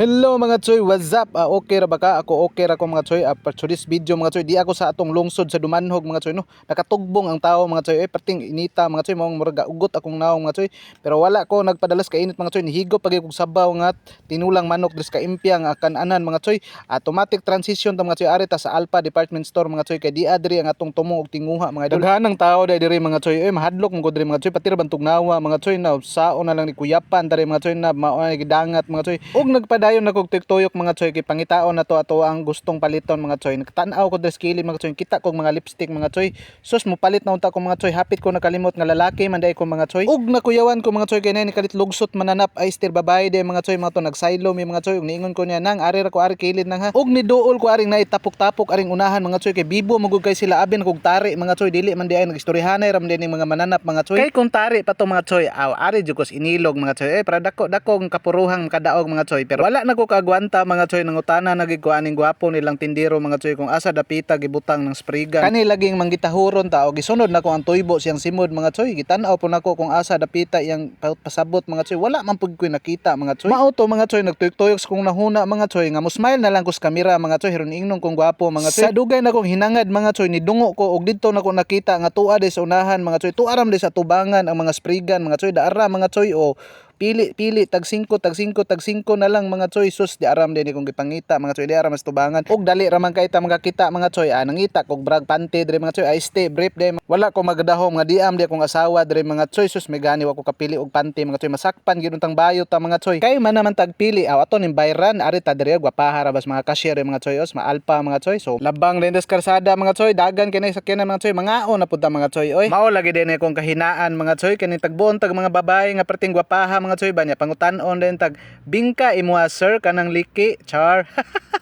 Hello mga choy, what's up? Okay ra ba ka? Ako okay ra ko, mga choy. For this video, mga choy, di ako sa atong lungsod sa Dumanhog, mga choy, no. Nakatugbong ang tao, mga choy. Eh, perting inita, mga choy, maong murag ugot akong naong, mga choy. Pero wala ko nagpadalas ka init, mga choy. Nihigop pag kog sabaw nga tinulang manok diri sa kaimpya nga kananan, mga choy. Automatic transition ta, mga choy, ari ta sa Alpha Department Store, mga choy, kay di adri ang atong tumong og tinguha, mga idol. Daghan ang tao dai diri, mga choy. Eh, mahadlok mo ko diri, mga choy, pati ra bantog nawa, mga choy, na sao na lang ni kuyapan diri, mga choy, na mao na gidangat, mga choy. Ug nagpadayon na kog tuyok mga choy, kay pangitaon na to ato ang gustong paliton, mga choy. Nagtan-aw ko diri sa kilid, mga choy, kita kog mga lipstick, mga choy. Sus, mopalit na unta ko, mga choy, hapit ko nakalimot nga lalaki man diay ko, mga choy. Ug nakuyawan ko, mga choy, kay nay nikalit lugsot mananap ay stir babae di, mga choy, mga to nagsaylo mi, mga choy. Ug niingon ko niya nang ari ra ko ari kilid nang ha. Ug niduol ko aring nay tapok-tapok aring unahan, mga choy, kay bibo magud kay sila abin kog tari, mga choy. Dili man di ay nagistoryahanay ra man di ning mga mananap, mga choy. Kay kung tari pa to, mga choy, aw ari jud kos inilog, mga choy. Eh, para dako dako ang kapuruhang makadaog, mga choy. Pero wala na ko kaagwanta, mga choy, nangutana na gid ko aning gwapo nilang tindero, mga choy, kung asa dapita gibutang ng sprigan. Kani laging manggitahuron ta og gisunod nako ang tuybo siyang simod, mga choy. Gitan-aw po nako kung asa dapita iyang pasabot, mga choy. Wala man pud ko'y nakita, mga choy. Mao to, mga choy, nagtuyok-tuyok sa kong nahuna, mga choy, nga mo smile na lang ko sa kamera, mga choy, hiron ingnon kong gwapo, mga choy. Sa dugay na kong hinangad, mga choy, nidungo ko og didto nako nakita nga tuwa di sa unahan, mga choy. Tuwa ram di sa tubangan ang mga sprigan, mga choy, daara, mga choy, o pili pili tag 5 tag 5 tag 5 na lang, mga choy. Sus, di aram din kung gipangita, mga choy, di aram mas tubangan. Og dali ra man kay ta makakita, mga choy. Nangita kog brag panty diri, mga choy, ay stay brief di wala ko magadahom nga diam di akong asawa diri, mga choy. Sus, may gani wa ko kapili og panty, mga choy, masakpan gyud untang bayo ta, mga choy, kay man naman tagpili. Aw, ato ning bayran ari ta diri, gwapaha ra bas mga cashier mga choy, os maalpa, mga choy. So labang din des karsada, mga choy, dagan kini sakyanan, mga choy, mangaon na pud ta, mga choy. Oy, mao lagi din akong kahinaan, mga choy, kini tagbuon tag mga babae nga perting gwapaha, mga choy ba niya, pangutan-on din tag bingka imuha sir kanang liki char.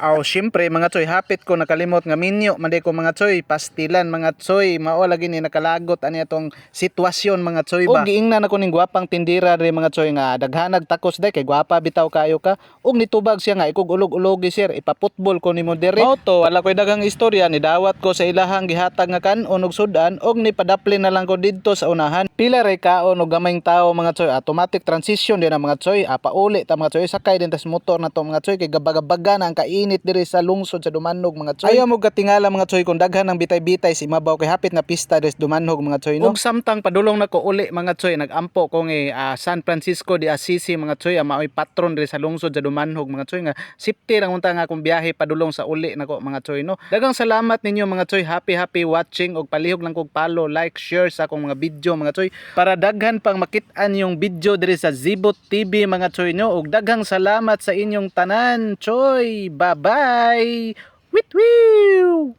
Aw, syempre, mga choy, hapit ko nakalimot nga minyo man ko, mga choy, pastilan, mga choy. Mao lagi ni nakalagot ani atong sitwasyon, mga choy ba. Ug giingnan ako ning gwapang tindira diri, mga choy, nga daghanag takos day kay gwapa bitaw kayo ka. Ug nitubag siya nga ikog ulog-ulogi sir, ipaputbol ko nimo diri. Mao to, wala koy daghang istorya, nidawat ko sa ilahang gihatag nga kan-on ug sudan og nipadapli na lang ko didto sa unahan. Pila ray kaon og gamayng tawo, mga choy, automatic transition din ang mga choy. Pauli ta, mga choy, sakay din tas motor na to, mga choy, kay gabaga-baga na ang kainit diri sa lungsod sa Dumanhog, mga choy. Ayaw mo katingala, mga choy, kung daghan ang bitay-bitay si imabaw kay hapit na pista diri sa Dumanhog, mga choy, no. Ug samtang padulong nako uli, mga choy, nagampo ko nga San Francisco de Assisi, mga choy, ang maoy patron diri sa lungsod sa Dumanhog, mga choy, nga safety lang unta nga akong biyahe padulong sa uli nako, mga choy, no. Daghang salamat ninyo, mga choy, happy happy watching og palihog lang kog follow, like, share sa akong mga video, mga choy, para daghan pang makit-an yung video diri sa Zibot TV, mga choy, no. Ug daghang salamat sa inyong tanan, choy. Bye bye. Wit wiw.